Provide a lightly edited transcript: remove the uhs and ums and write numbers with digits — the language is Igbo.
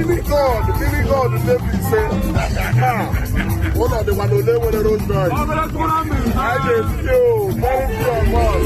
Mini God, Mini God Mbaise. Ha, ụlọ dịkwa na ole nwere Rolls Royce. Anyị na-esi o, very pure God.